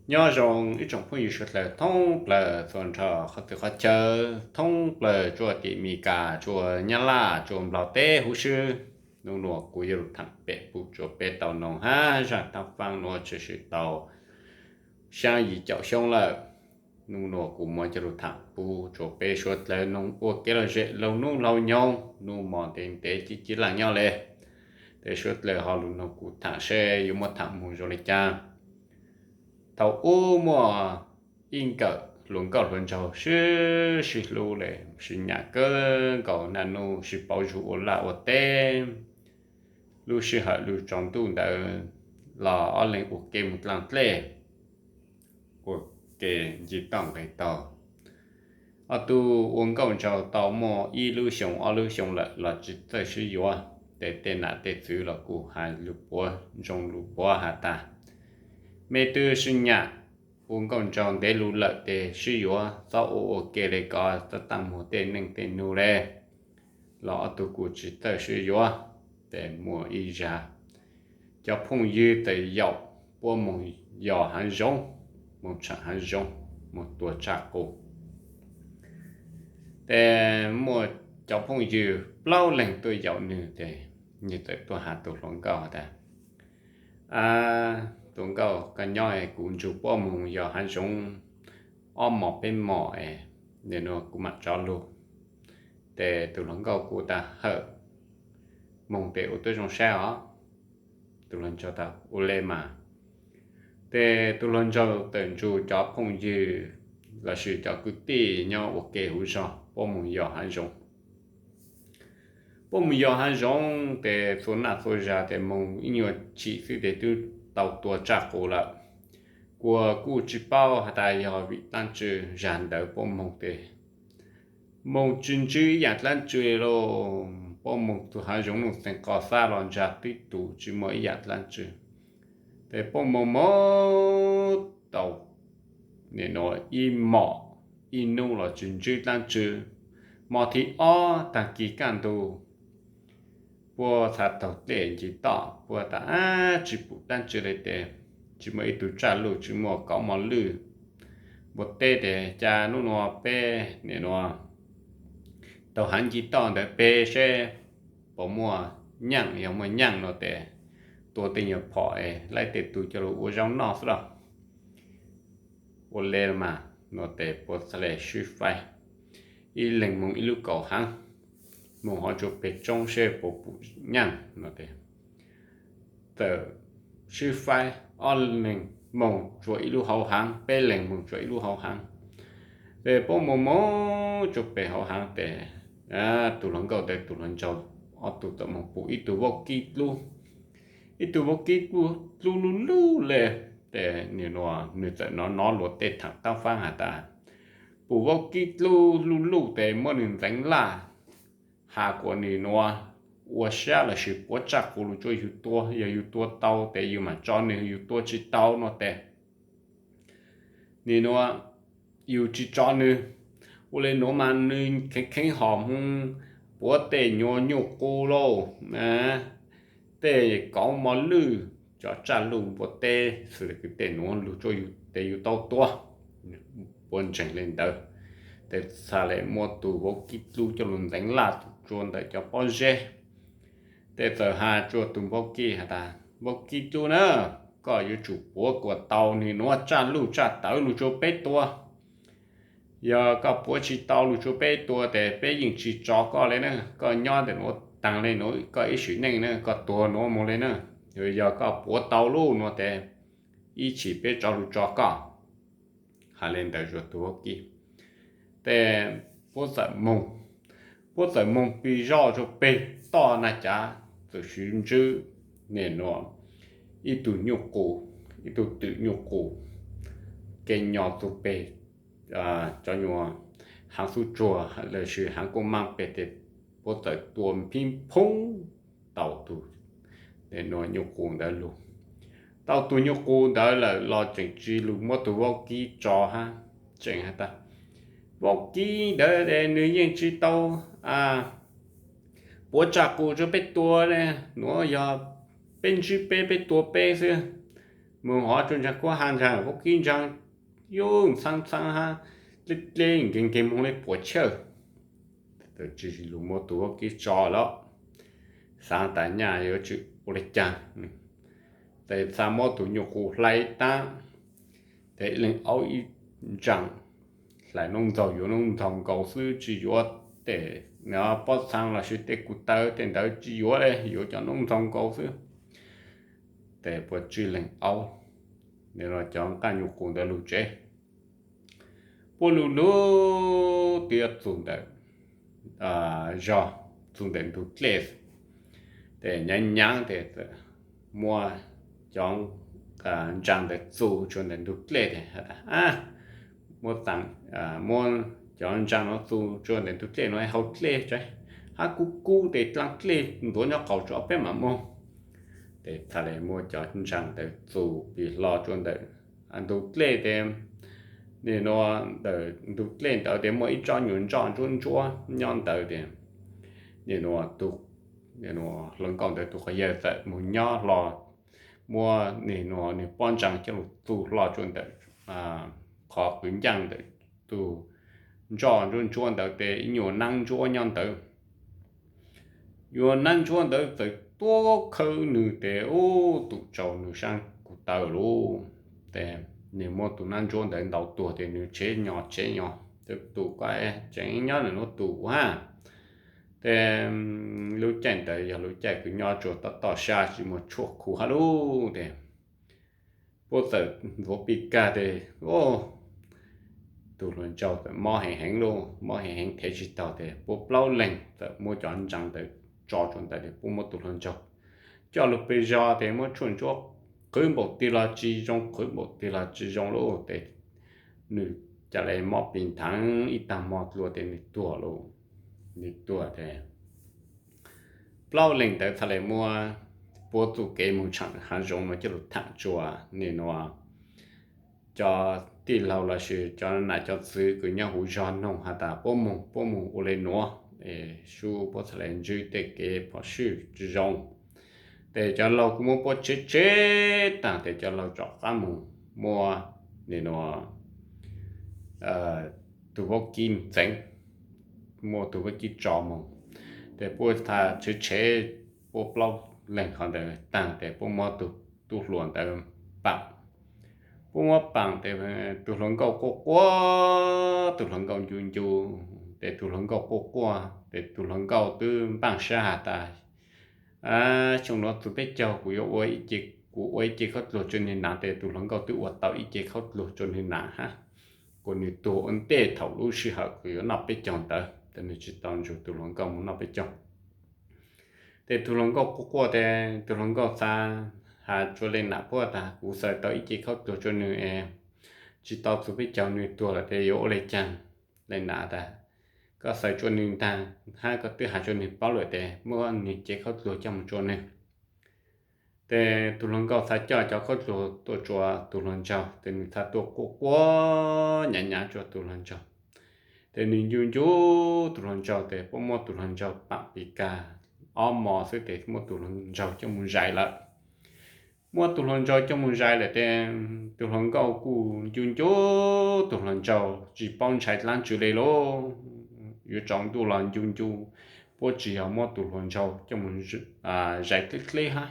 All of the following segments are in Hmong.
Nyob zoo ib tsoom phooj ywg suav dlawg thoob plaws txhua nrho qhov twg qhov chaw, thoob plaws tsuas tim Mis Kas, tsuas Nyab Laj, tsuas Nplog teb huv si. Nub nuav kuv yuav lug thaam pem pub rua peb tau noog hab zaaj taab faab nuav tshwm sim tau xyaa yim caum xyoo lawm. Nub nuav kuv muab coj lug thaam pub rua peb suav dlawg noog ua kev lom zem laug nub laug nyoog, nub mos ntev ntev cib cib laag nyob le. Tes suav dlawg ho lug noog kuv thaam seb yuav muab thaam moog zoo le caag. Thaum ub muaj ib nkawm hluas nkauj hluas nraug sib sib hlub le, sib nyam kawg nkaus, naj nub sib paub zug ua laj ua teb. Lub sij hawm lug tsaus ntuj ntawd los ob leeg ua ke moog dlaag dlej, ua ke ncig toj nqeg taug. Ob tug ua nkauj nraug tau muaj ib lub xyoo ob lub xyoo lawm los tsi txawj sib yuav, tes tej nam tej txwv los kuj has lug puav zoo lug puav has tas, mej twb sib nyam ua nkauj nraug ntev lug lawm tes sib yuav, txhob ua ua ke le ko, txhob taaj muag tej neej tej nug le. Los ob tug kuj tsi txawj sib yuav. Tes muaj ib zag cov phooj ywg txawm yaum puab moog yos haav zoov, moog tshaam haav zoov, moog tua tsaj qus. Tes muaj cov phooj ywg plaub leeg tuaj yaum nwg tes nwg txawm tuaj has tus hluas nkauj tas, a, tus nkauj, koj nyob es kuv nrug puab moog yos haav zoov ob mos peb mos es nim no kuv maam rov lug. Tes tus hluas nkauj kuj tas, hawm, moog tes ua tuab zoo saib os. Tus hluas nraug tas, ua le mas. Tes tus hluas nraug txawm nrug cov phooj ywg lossis cov kwv tij nyob ua ke huv zog puab moog yos haav zoov. Puab moog yos haav zoov tes txhua naj txhua zag tes moog ib nyuas chim xwb tes twb tau tua tsaj qus lawm. Kuas kuj tsi paub has tas yog vim dlaab tsi zag ntawd puab moog tes moog tsi ntsib ib yaam dlaab tsi lauj. Puab moog txug haav zoov nuj xeev qos xab los ntsag tib tug tsi muaj ib yaam dlaab tsi. Tes puab moog moog tau nim no ib mos ib nub los tsi ntsib dlaab tsi. Mos thib ob taag kis kaj ntug, puab txha taug dlej ncig toj, puab tas, a, tsi pum dlaab tsi le tes, tsi muaj ib tug tsaj luj, tsi muaj kauv mos lwj npua teb tes, ca nub nua peb nim no taug haav ncig toj ntawd peb seb puas muaj nyaaj, yog muaj nyaaj no tes tua tej nyuag phom es laib tej tug coj lug ua zaub noj xwb lauj. Ua le mas no tes puab txhad le sib faib, ib leeg moog ib lub kaum haav, moog hov tsua peg tsoob seb puas pum nyaaj no tes txawm sib faib, ob leeg moog tsua ib lub hauv haav, peb leeg moog tsua ib lub hauv haav. Tes puab moog moog tsua peg hauv haav tes, tus hluas nkauj tes tus hluas nraug ob tug txawm moog pum ib tug vaub kib dlub, ib tug vaub kib dlub luj luj le. Tes nim no nwg txawm nov nov luag tej thaam taab faab has tas, pum vaub kib dlub luj luj tes muab nwg ntxeev laj, has kuas nim no ua sab lossis puav tsaj qus lug tsua yug tua, yog yug tua tau tes yug maam tso nwg, yug tua tsi tau no tes nim no yug tsi tso nwg. Ua le nuav mas nwg kheev kheev hom moog puav tej nyuag nyuj qus lauj, tej kauv mos lwj, cov tsaj luj npua teb xwb, tej nuav lug tsua yug tes yug tau tua. Puab ntseeg le ntawd tes txhad le muab tus vaub kib dlub coj lug ntxeev laj tsua ntawm cov pob zeb. Tes txawm has tsua tus vaub kib has tas, vaub kib dlub na, koj yuav tsum puav kuas tau nim nuav tsaj luj tsaj tawv lug tsua peb tua. Yog koj puav tsi tau lug tsua peb tua tes peb yeej tsi tso koj le na, koj nyob ntawm nuav taag le nuav koj ib sim neej na, koj tuag nuav moog le na. Yog koj puav tau lub nuav tes ib chim peb rov lug tso koj. Has le ntawd tsua tus vaub kib tes puab txawm moog, puab txawm moog pig zoj tsua peg toj na cas txawm sim ntsib nim no ib tug nyuj qus, ib tug twm nyuj qus ke nyo txug peg cov nyuag haav xub tsuag lossis haav kuj maaj peg tes puab txawm tua phib phoob tau tus nim no nyuj qus ntawd lug. Tau tus nyuj qus ntawd lawm los tseem tsi lug muab tus vaub kib tso hab, tseem has tas, vaub kib ntawd tes nwg yeej tsi tau puav tsaj qus tsua peb tua le, nuav yog peb ntsib peb, peb tua peb xwb. Mus hov tsuas ntshai kub ha ntshai vaub kib ntshai, yuj txhaab txhaab hab, dleb dleb nkees nkees moog le puas chawj. Tsis lug muab tus vaub kib tso lawm, xaav tas nyaj yuav tsi ua le caag, tes txhad muab tus nyuj qus hlais taab, tes ib leeg aub ib ntsaa, hlais noob ntxaug yuav noob ntxaug nkaus xwb tsi yuav tej pob txhaa lossis tej kuv taw tej ntawd tsi yuav le, yuav cov noob ntxaug nkaus xwb. Tes puas tswj leeg aub, cov nqaj nyuj qus ntawd lug tsev. Puab lug lug twb yuav txug ntawm zog, txug ntawm ntug dlej, tes nyaav nyaav tes muab cov ntsaa ntawd txu tsua ntawm ntug dlej tes has tas, muab, muab cov ntsaa nuav txu tsua ntawm ntug dlej nuav hau dlej tso, hab kub kub tes dlaab dlej ntxuav nyob qaum tso peb mam moog. Tes txhad le muab cov ntsaa ntawd txu pis hlo tsua ntawm ntug dlej tes, nim nuav ntawm ntug dlej ntawd tes muaj ib tsob nyuas ntsoj ntsuab ntsuab nyob ntawd tes, nim nuav tus, nim nuav hluas nkauj ntawd tus quas yawg txawm moog nyob hlo, muab nim nuav nwg pob ntsaa coj lug txu hlo tsua ntawm qhov qwv ncaaj ntawm tus ntsoj ntsuab ntsuab ntawd tes ib nyuas naab ntsuab nyob ntawd. Nyuas naab ntsuab ntawd txawm tuab khawb nwg tes ub tum tsaus nwg saab kuv taw lug. Tes nwg muab tus naab ntsuab ntawd ntaus tuag tes nwg tsheb nyo tsheb nyo, tus koj tseem nyob ntawm nuav tus hab. Tes lub caij ntawd yog lub caij kws nyob tsua toj toj sab tsi muaj tshuaj khu hab lub tes puab txawm ntxuav pis kag tes, tus hluas nraug txawm mob heev heev lub, mob heev heev thev tsi taug tes puab plaub leeg txawm muab cov ntsaa ntawd tso tsua ntawd tes puab muab tus hluas nraug coj lug pes zog tes muab tshuaj ntsuab qhwv npaum twg los tsi zoo, qhwv npaum twg los tsi zoo lub tes nwg ca le mob pis nthav ib taag mo dlua tes nwg tuag lub. Nwg tuag tes plaub leeg ntawd txhad le muab puab txuj kev moog tshaam haav zoov nuav coj lug thaam tsua nim nuav cov tij laug lossis cov nam cov txwv kws nyob huv zog noog has tas puab moog puab moog ua le nuav, es sub puab txhad le ntsib tej kev phom sij tsi zoo. Tes cov laug kuj muab puab tshev tshev taag tes cov laug rov qaab moog muab nim nuav tug vaub kib ntxeev, muab tug vaub kib tso moog. Tes puab txhad tshev tshev puab plaub leeg qhov ntawd taag tes puab muab tug tub hluas ntawd paam. Puab muab paam tes tug hluas nkauj quaj quaj, tug hluas nkauj ncu ncu, tes tug hluas nkauj quaj quaj tes tug hluas nkauj twb npaaj sab has tas, xyoo nuav txug peb caug kuv yuav ua ib ce, kuv ua ib ce khaub dluag tsua nwg nam. Tes tug hluas nkauj twb ua tau ib ce khaub dluag tsua nwg nam hab, kuas nwg tuag ua ntej thaum lub sij hawm kuas yuav noj peb caug ntawd, tes nwg tsi tau ntsug tug hluas nkauj moog noj peb caug. Tes tug hluas nkauj quaj quaj tes tug hluas nkauj txhad has tsua le nam puab tas kuv xaws tau ib ce khaub dluag tsua nwg es tsi tau txug peb caug nwg tuag lawm tes yuav ua le caag? Le nam tas koj xaws tsua nwg ntaag hab koj twb has tsua nwg paub lawm tes muab nwg ce khaub dluag coj moog tsua nwg. Tes tug hluas nkauj txhad coj cov khaub dluag tuaj tsua tug hluas nraug tes nwg txhad tuaj quaj quaj nyav nyav tsua tug hluas nraug. Tes nwg ncu ncu tug hluas nraug tes puab muab tug hluas nraug paam pis kag ob mos xwb tes muab tug hluas nraug coj moog zais lawm. Muab tug hluas nraug coj moog zais lawm tes tug hluas nkauj kuj ncu ncu tug hluas nraug tsi paub ntshai dlaab tsi le lauj. Yuav tsaus ntuj los ncu ncu, puab tsi yog muab tug hluas nraug coj moog zais dleb dleb hab,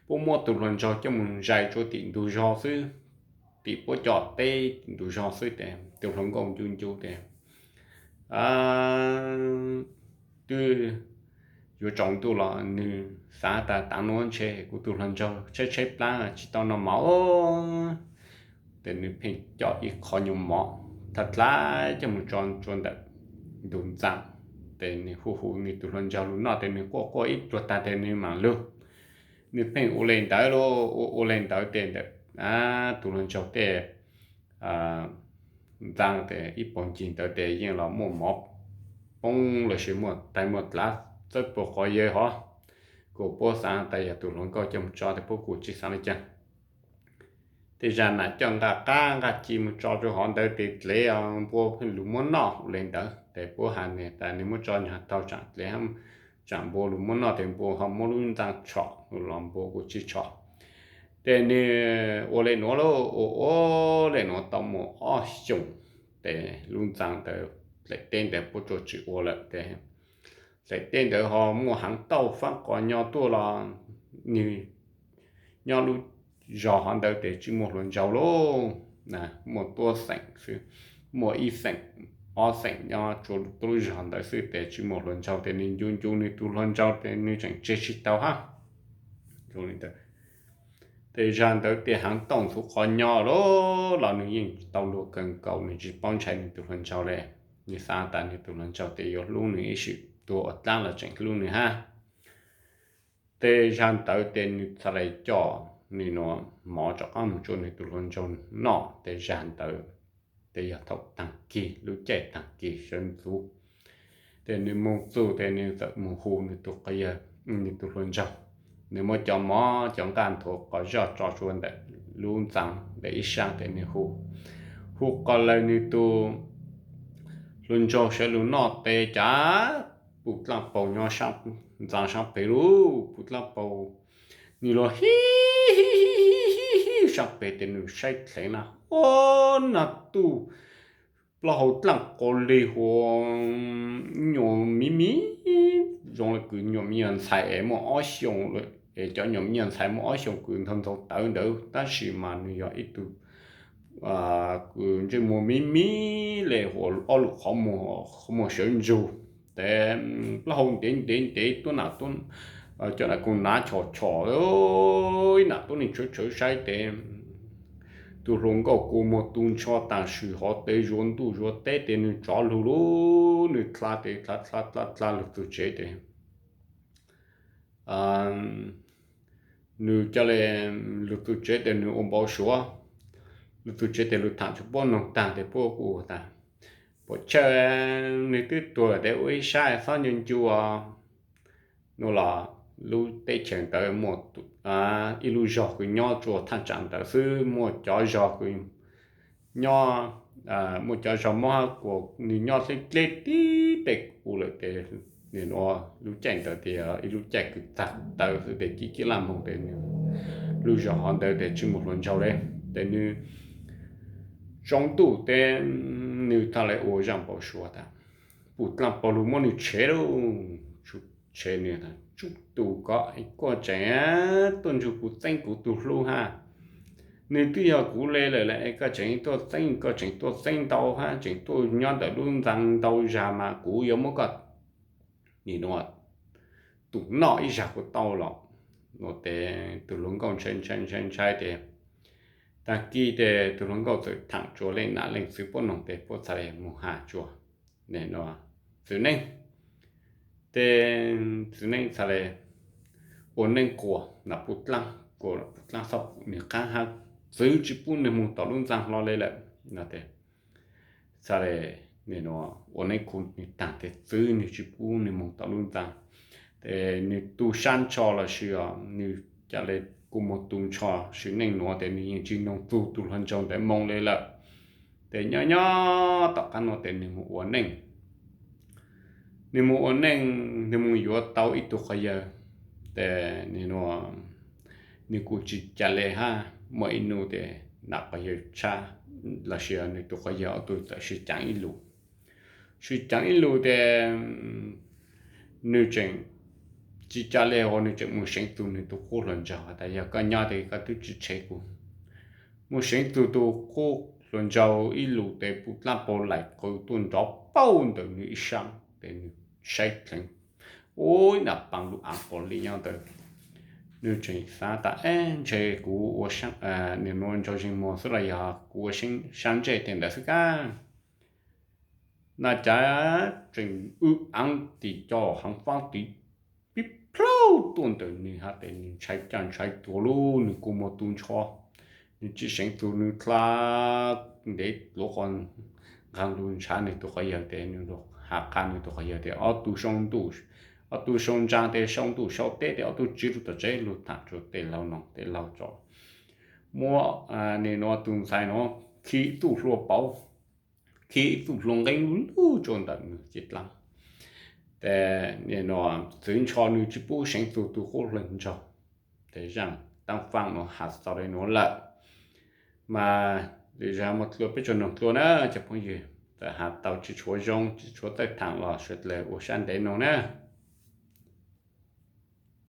puab muab tug hluas nraug coj moog zais tsua tim ntug zog xwb, tim puab cov teb tim ntug zog xwb tes tug hluas nkauj ncu ncu tes twb yuav tsaus ntuj los nwg xav tas taav nuav ntshe kuv tug hluas nraug tshaib tshaib plab tsi tau noj mov, tes nwg pheej coj ib qho nyuag mov thaj dlav coj moog tso tsua ntawm ntug ntxaa. Tes nwg hu hu nwg tug hluas nraug lug noj tes nwg quaj quaj ib pluag taag tes nwg maam lug. Nwg pheej ua le ntawd lauj, ua ua le ntawd tes ntawm tug hluas nraug tej ntxaa tes ib puag ncig ntawd tes yeej los muaj mov poob lossis muaj taig muaj dlav txawb puag quav yawg hov. Kuas puab xaav tas yog tug hluas nkauj coj moog tso tes puab kuj tsi xaav le caag. Tej zag nam coj nqaj qab nqaj ci moog tso rua hov ntawd tes dlev npua lug muab noj ua le ntawd tes puab has nwg tas nwg muab tso nyag tau tsaam dlev, tsaam npua lug muab noj tes npua ho muab lub ntxaa tshom los npua kuj tsi tshom. Ces nws ua li nuav lauj, ua ua li nuav tau muaj ob xyoos, ces lub ntxa ntawd daim teb ntawd puab tsuas tsis ua lawm ces daim teb ntawd ho muaj haav tauj faab qos nyo tuaj los nws nyob lub zog hov ntawd ces tsis muaj hluas nraug lauj. Muaj tuab xeem xwb, muaj ib xeem ob xeem nyob tsuas lub zog ntawd xwb ces tsis muaj hluas nraug ces nws ncu ncu nws tus hluas nraug ces nws tseem tseg tsis tau hab. Ces zag ntawd ces haav tauj ntxhuv qos nyo lauj los nws yeej tau luag kawg nkaus, nws tsis paub ntshai nws tus hluas nraug le. Nws xav tas nws tus hluas nraug ces yuav hlub nws ib sim tuag ua dlaab los tseem hlub nws hab. Ces zag ntawd ces nws txhad le coj nws nuav mov rov qaab moog tsua nws tus hluas nraug noj. Ces zag ntawd ces yog thaum taag kis, lub caij taag kis sawv ntxuv, ces nws moog txug ces nws txawm moog hu nws tus quas yawg, nws tus hluas nraug. Nws muab cov mov cov nqaj nthuav qos zoj tso tsua ntawm lub ntxa ntawm ib saab ces nws hu, hu qos lawm nws tus hluas nraug sawv lug noj tes cas pum dlaaj paug nyob ntxa saab pem lauj, pum dlaaj paug nws luag hi hi hi hi saab pem ces nws saib dheev na, ua, nag tuj plaub hau dlaaj qos lig huv nyuam miv miv, zoo le kws nyuam me nyuam ntxhais es muaj ob xyoos, es cov nyuam me nyuam ntxhais muaj ob xyoos kws nthaug nthaug tawv ntawd, tab sis mas nws yog ib tug kws ntsej muag miv miv le huv ob lub qhov muag, qhov muag sawv ntsug. Ces plaub hau ntev ntev ntev tuab nam, cov nam koog nav chom chom, ib nam tuab neeg tshawv tshawv saib ces tus hluas nkauj kua muag tu nrho tam sim hov tes zuav ntuj zuav teb ces nws tsov lug lug, nws dlha tes dlha dlha dlha dlha lug txug tsev ces nws ca le lug txug tsev ces nws ua npau suav, lug txug tsev ces lug tham tsua puab noog taag ces puab kuj tas, puas chawj, nws twb tuag tes ua ib sab xob ncu ncu nuav los lub teb chaws ntawd muaj ib lub zog kws nyob tsua thaaj tsaam ntawd xwb, muaj cov zog kws nyob, muaj cov zog mob hab kuas nws nyob dleb dleb tib teg kuv lawm ces nws nuav lub caij ntawd tes yog ib lub caij kws txag tawv xwb tes cib cib laj moog tes nws lub zog hov ntawd tes tsis muaj hluas nraug le. Ces nws tsaus ntuj tes nws txhad le ua zaaj npau suav tas, pum dlaaj paug lug muab nws tshev lauj, tshev nws tas, tsuj tus koj, koj tseem tuaj nrug kuv txeeb kuv tug hlub hab. Nws twb yog kuv le lawm es koj tseem tuaj txeeb, koj tseem tuaj txeeb ntau hab tseem tuaj nyob ntawm lub ntxa ntau zag mas kuv yuav muab koj nim nuav tum noj ib zag kuj tau los. Nuav tes tus hluas nkauj ntshai ntshai ntshai ntshai tes taag kis tes tus hluas nkauj txawm thaam tsua leej nam leej txiv puab noog tes puab txhad le moog has tsua txiv neej. Ces txiv neej txhad le ua neej quas nam pum dlaab, quas nam pum dlaab xob pum nwg qaab hab txwv tsis pub nwg moog tom lub ntxa hlo le lawm no tes txhad le nim nuav ua neej khu nwg taag tes txwv nwg tsis pub nwg moog tom lub ntxa. Ces nwg tu sab nrho lossis nwg ca le kua muag tu nrho sim neej nuav tes nwg yeej tsis noog txug tus hluas nraug ntawd moo le lawm. Ces nyob nyob tom qab nuav tes nwg moog ua neej, nwg moog ua neej, nwg moog yuav tau ib tug quas yawg. Ces nim nuav nwg kuj tsis ca le hab, muaj ib nub tes nam quas yawg tshab lossis nwg tus quas yawg ob tug txawm sib caav ib lus. Sib caav ib lus tes nwg tseem tsis ca le hab nwg tseem moog seev txug nwg tus qub hluas nraug tas yog koj nyob tes koj twb tsis tshev kuv. Moog seev txug tus qub hluas nraug ib lus tes pum dlaab paug laim qw tuaj nrov pauj ntawm nwg ib saab tes nwg saib dheev ua ib nam paas lug aav quas li nyob ntawd. Nwg tseem xav tas eb ntshe kuv ua nim nuav nraug zeeg muag xwb los yog kuv ua saab ntsej tes ntawd xwb kab. Na cas tseem wb aav tim co haav faab tid pib plhaub tuaj ntawm nwg hab tes nwg ntshai caj ntshai tuag lug, nwg kua muag tu nrho. Nwg tsis seev txug nwg dlha ntev luv qhov nqaa lug ntshav nwg tus quas yawg tes nwg lug has qha nwg tus quas yawg tes ob tug sau ntuj, ob tug sau ntsaa tes sau ntuj sau teb tes ob tug tsiv lug tom tsev lug tham rua tej laug noog tej laug tso muab nim nuav tus ntxhais nuav khi txuj hlua pauv, khi txuj hlua nqeeb lug lug tsua ntawm nwg cev dlaab. Tes nim nuav txwv nrho nwg tsis pub seev txug tus qub hluas nraug. Tes zaaj Tam Faaj nuav has txog le nuav lawm. Mas lwm zag muaj dlua peb tsuas noog dlua na cov phooj ywg, txawm has tau tsi tshuav zoo tsi tshuav txawj thaam los sawv dlawg ua sab ntev noog na.